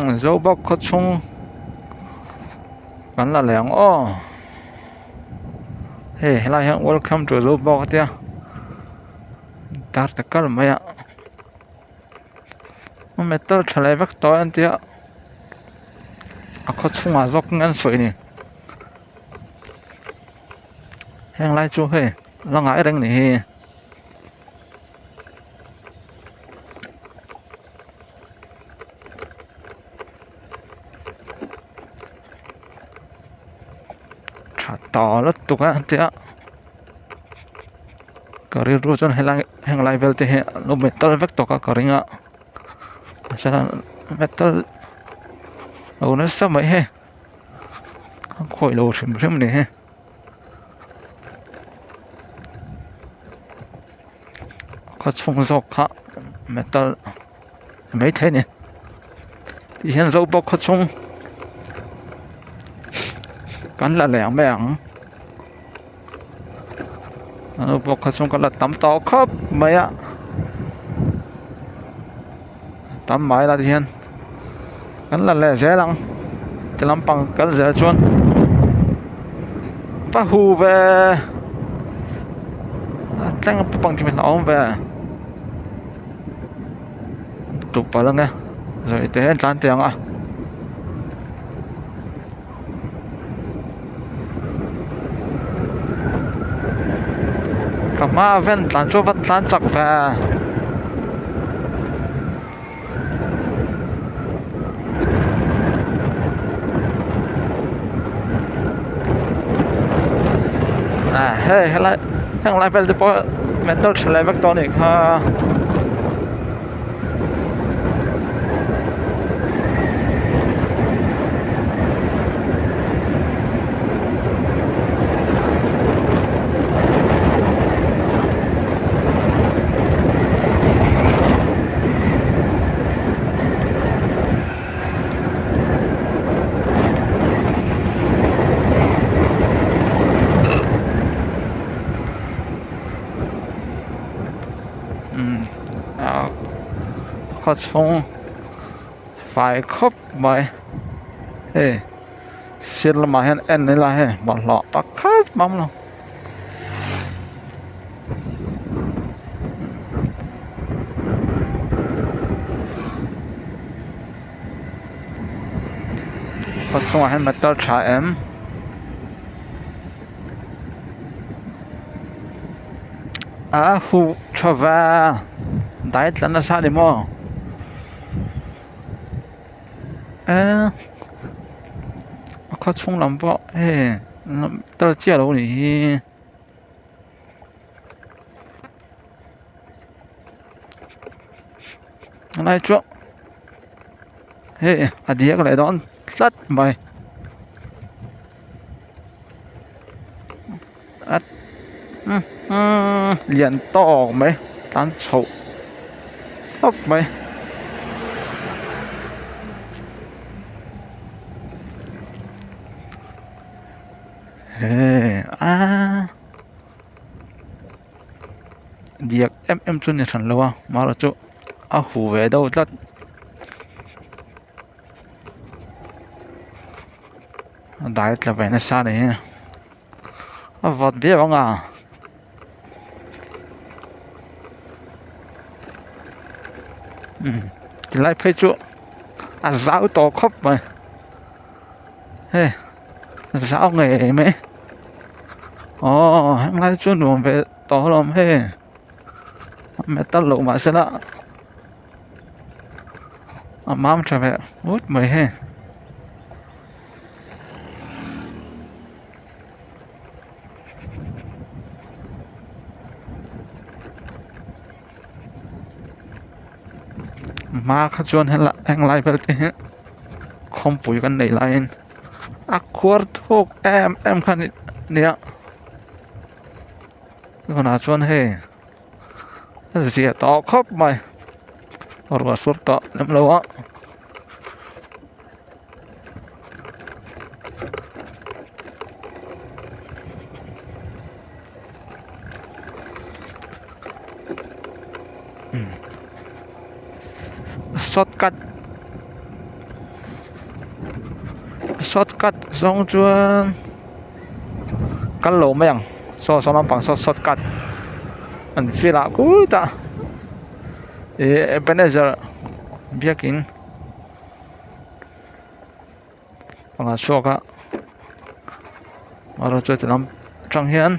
Zobawk khaw chhung kan la leh ang aw hei helai hian welcome to Zobawk a tia dar ta kal mai a metal tha leh vek tawh a tia a khaw chhungah zawk nge an sawi ni heng lai chu hei la ngai reng ni hi. Tha ta lutuk a tia ka rilru chuan helai heng lai vel te hi an lo metal vek tawk a ka ring a mahse metal lo nasa mai hei a khawih lo hrim hrim a ni hei. Khaw chhung zawk kha metal maithei a ni tihian Zobawk khaw chhung kan la leh ang mai ang Zobawk khaw chhung kan la tam tawh khawp mai a tam mai la tihian kan la leh zel ang ti lampang kal zel chuan va hu ve a tleng pang te a awm ve tuk palh ange zawi te hian tlan teh ang a. Ka hma ven tlan chu va tlan chak ve. A hei helai heng lai vel te pawh metal tha leh vek tawh a nih kha. Khaw chhung fai khawp mai hei sir lamah hian en ila hei bawlhhlawh pakhat mah a awm lo. Khaw chhungah hian metal tha em. A huh tha va dai tla nasa a ni maw eee a khaw chhung lam pawh hei tel chiah lo a nih hi. Helai chu hei a diak leh dawn tlat mai. Lian tawk mai tlan chhoh tawp mai. He a diak em em chu ni hran lo a amaherawhchu chu a hu ve deuh tlat. A dai tla ve nasa a ni hi a vawt viau ang a umm tilai phei chu a zau tawh khawp mai hei zau ngei mai aw helai chu nuam ve tawh alawm hei metal loh mahsela a mam tha ve ngawt mai hei. Hma kha chuan helai henglai vel te hi khawmpui kan neih laiin a khuar thuk em em kha a nia tunah chuan hei a zia tawh khawp mai ruah sur tawh lem lo a. Shortcut. Shortcut zawng chuan kal lo mai ang saw saw lampang saw shortcut an field ah khutah ih Ebenezer biakin panga chhuak a erawh chu ti lam atang hian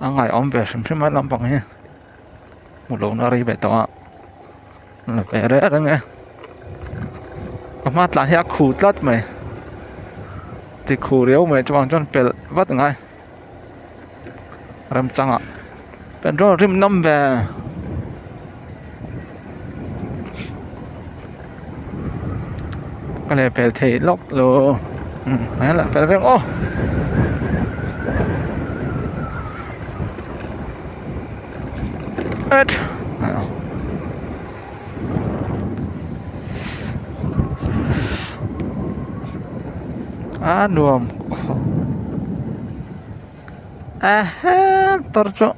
a ngaihawm ve hrim hrim a lampang hi hmu lo na rei ve tawh a la ve reng reng e ka hma tlan hi a khu tlat mai ti khu riau mai chuvang chuan pelh vat a ngai remchangah petrol rim nawm ve. Ka leh pel thei lawk lo umm a pel vek aw. A nuam a tor chu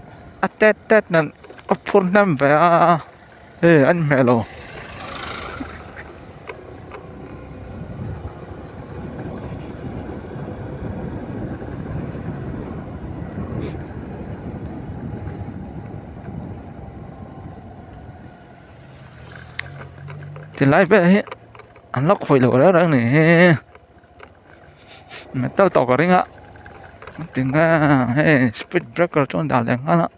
a tet tet nen a phur hnem ve a hei an hmeh lo. Tilai vel hi an la khawih loh reng reng a ni hi metal tawh ka ring a tinge hei speed breaker chu an dah leh nghal a.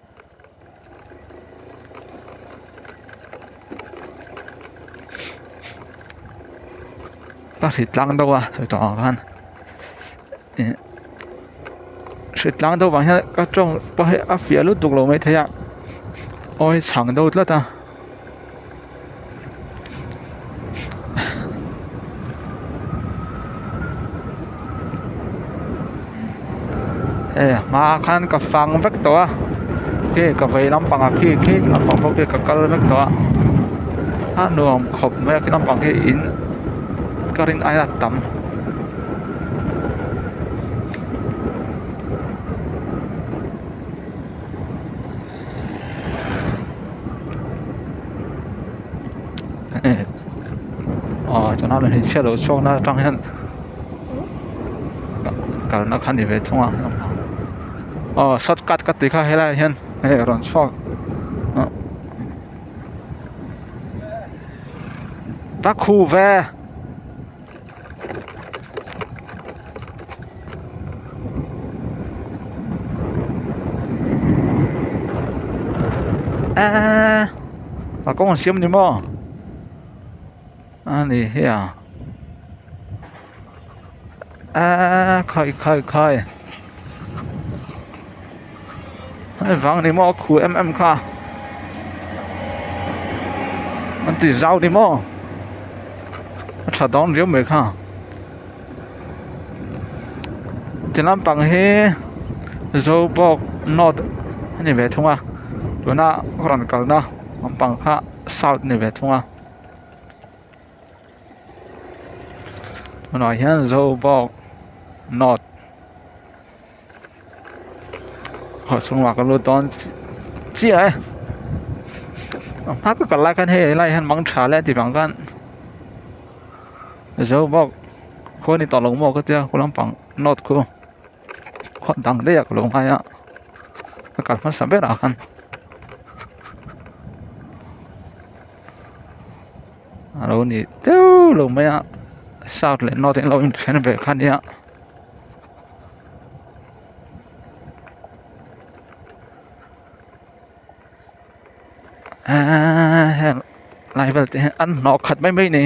Ka hrit tlang deuh a sawi tawh ang khan ih hrit tlang deuh vang hian ka tawng pawh hi a fiah lutuk lo maithei a aw hi chhang deuh tlat a. Hei a hmaah khan ka fang vek tawh a khi ka vei lampangah khi khi lampang pawh khi ka kal vek tawh a a nuam khawp mai a khi lampang khi in ka rin aia tam. Aw chuna hmeichhia lo chhuak na atang hian kalna kha a ni ve thung a aw shortcut ka tih kha helaiah hian hei a rawn chhuak ka khuh ve. Eee a kawng an siam ni maw a ni hi a eee khai khai khai hei vang ni maw a khu em em kha an ti zau ni maw a tha dawn riau mai kha ti lampang hi Zobawk north a ni ve thung a tuna rawn kalna lampang kha south a ni ve thung a. Tunah hian Zobawk north Aw chhungah ka lut dawn chiah e a hma ka kal lai khan hei helai hian mang tha le tih vang khan zo bawk khua ni tawh lo maw ka tia khu lampang north khu khaw dang daih ah ka lo ngai a ka kal hmasa berah khan. A lo ni deuh lo mai a south leh north in lo inthen ve kha nia. Eee heng lai vel te hi an hnawh khat mai mai ni.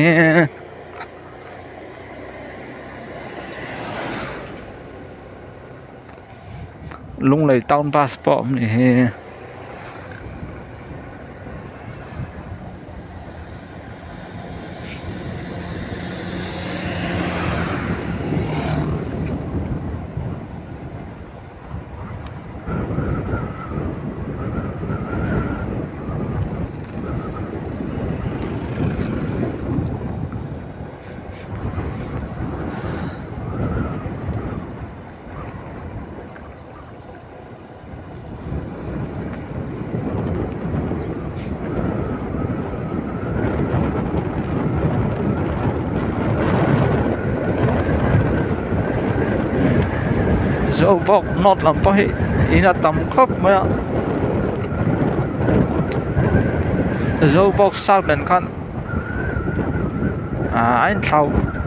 Lunglei town bus pawh a awm ni hi. Zobawk north lam pawh hi in a tam khawp mai a Zobawk south nen khan ah a inthlau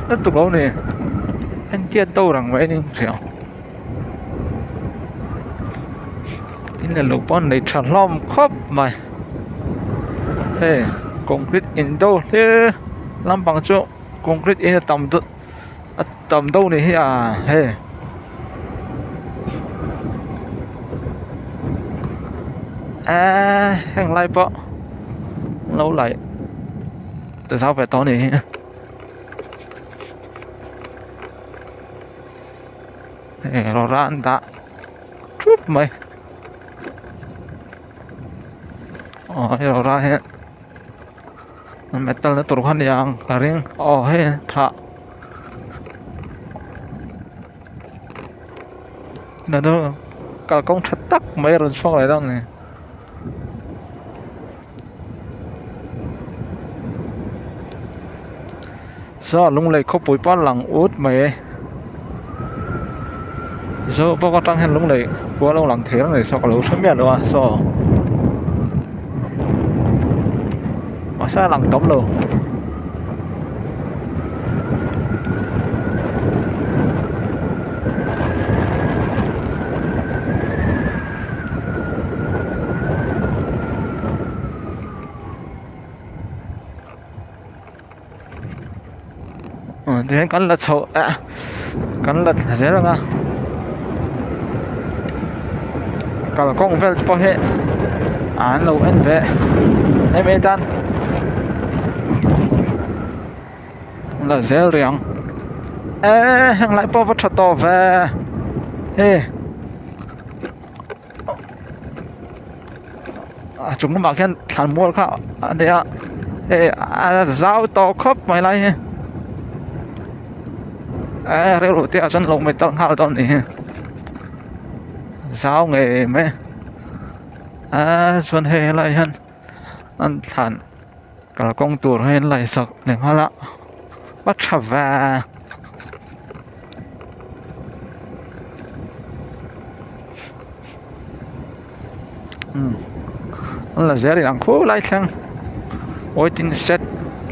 lutuk lo a ni a intiat deuh reng mai a ni hria in leh lo pawh an nei tha hlawm khawp mai hei concrete in deuh hlir lampang chu concrete in a tam deuh a tam deuh ni hi a hei eee heng lai pawh lo laih zau ve tawh a ni hi. Hei rawra an dah thup mai aw hei rawra hi metal na tur kha a ni ang ka ring aw hei thah kalkawng tha tak mai a rawn chhuak leh dawn a ni. Saw lunglei khawpui pawh a lang ut mai e saw bawk atang hian lunglei khua a lo lang thei reng a ni saw ka lo hre miah lo a saw mahse a lang tam lo. Tihian kan la chhoh eh kan la thla zel ang a kalkawng vel te pawh hi an lo en ve em em tan an la zel rih ang eh heng lai pawh a va tha tawh ve hei. A chung lamah khian thlan mual kha a nia hei a zau tawh khawp mai lai hi eh rilru te ah chuan lo mai tal nghal dawn a nih hi zau ngei mai a chuan hei helaiah hian an thlan kalkawng tur hi an laihsak leh nghal a a tha ve. An la zel ang khulai thleng waiting shed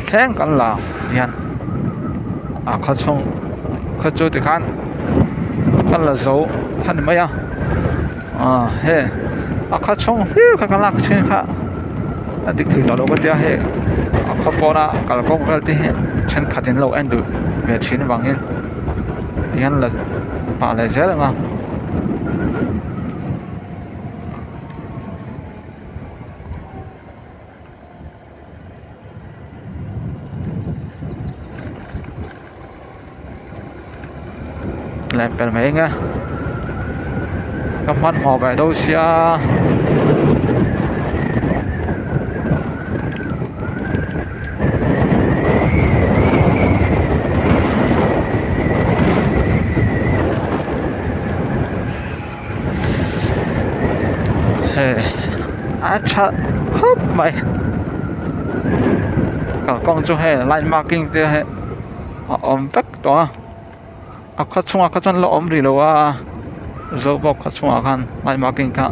thleng kan la hian a khaw chhung khaw chu tikhan kan la zo kha ni mai a ah hei a khaw chhung hlir kha ka lak thin kha a dik thei tawh lo ka tia hei a khaw pawna kalkawng vel te hi thenkhat in lo en duh ve thin avangin tihian la pah leh zel ang a. Leh pel mai eng a ka hmanhmawh ve deuh sia. Hei a tha khawp mai kalkawng chu hei line marking te hi a awm vek tawh a a khaw chhungah kha chuan la awm rih lo a Zobawk khaw chhungah khan line marking kha.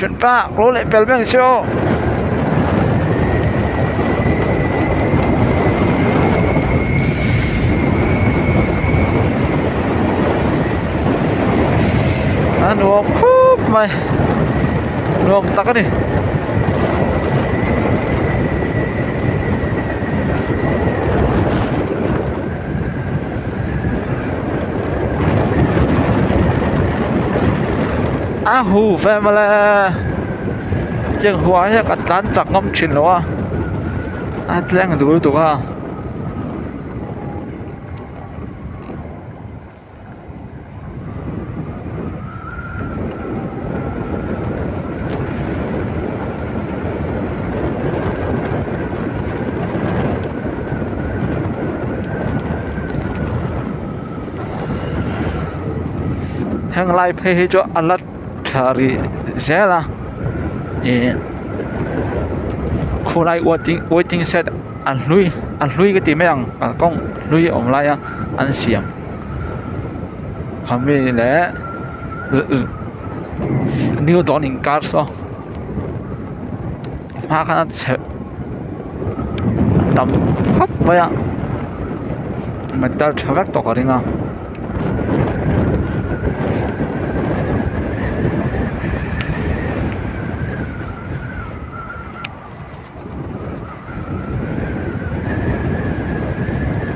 Thianpa lo leh pel mek chu a nuam khawp mai nuam tak a ni. A hu ve mawle Tiang huah hian ka tlan chak ngam thin lo a a tleng duh lutuk a. Heng lai phei hi chu a la tha rih zel a ih khulai waiting waiting shed a hlui a hlui ka ti mai ang kalkawng hlui awm laia an siam khami leh new dawn inkar saw hma khan a chhe tam khawp mai a metal tha vek tawh ka ring a.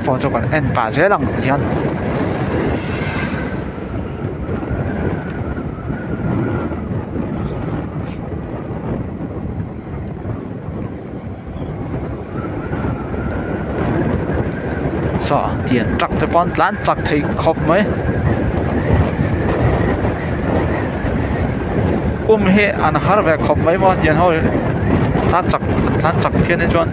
Phone chu kan en pah zel ang tih hian saw tian truck te pawh an tlan chak thei khawp mai um hi an har ve khawp mai maw tiang ho hi tlan chak an tlan chak phian hi chuan.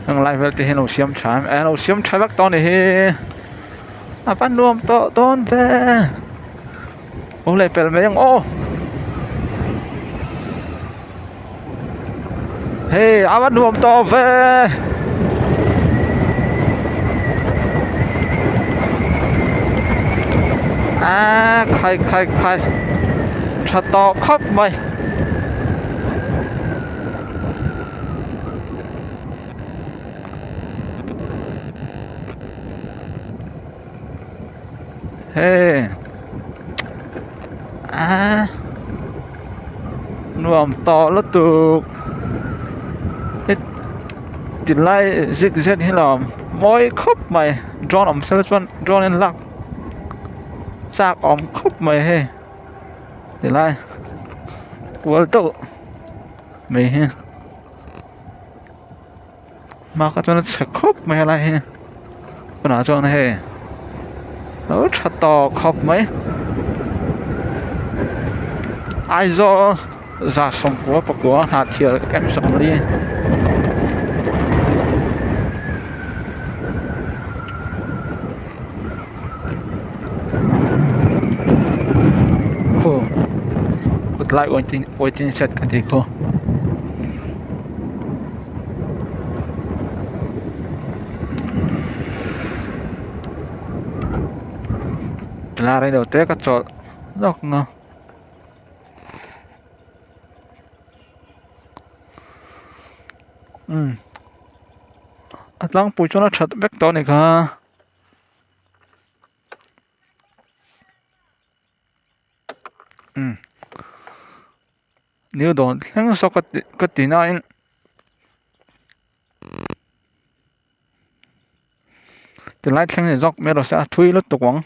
Heng lai vel te hi an lo siam tha em an lo siam tha vek tawh a ni hi a va nuam tawh dawn ve awm leh pel mai ang aw hei a va nuam tawh ve. Aaa khai khai khai tha tawh khawp mai. Hei a nuam tawh lutuk he tilai zig zet hi lawm mawi khawp mai drone awm sela chuan drone in lak chak awm khawp mai hei tilai kual deuh mai hi. Hma kha chuan a chhe khawp mai a lai hi tunah chuan hei lo tha tawh khawp mai Aizawl 1969 hnahthial camp 40. Khu kawtlai waiting shed ka tih khu. La rei lo te ka chawlh lawk na. Umm a tlangpui chuan a that vek tawh a ni kha. Umm. New dawn thleng saw ka ti ka ti nain tilai thleng ni zawk mai rawh se a thui lutuk ang.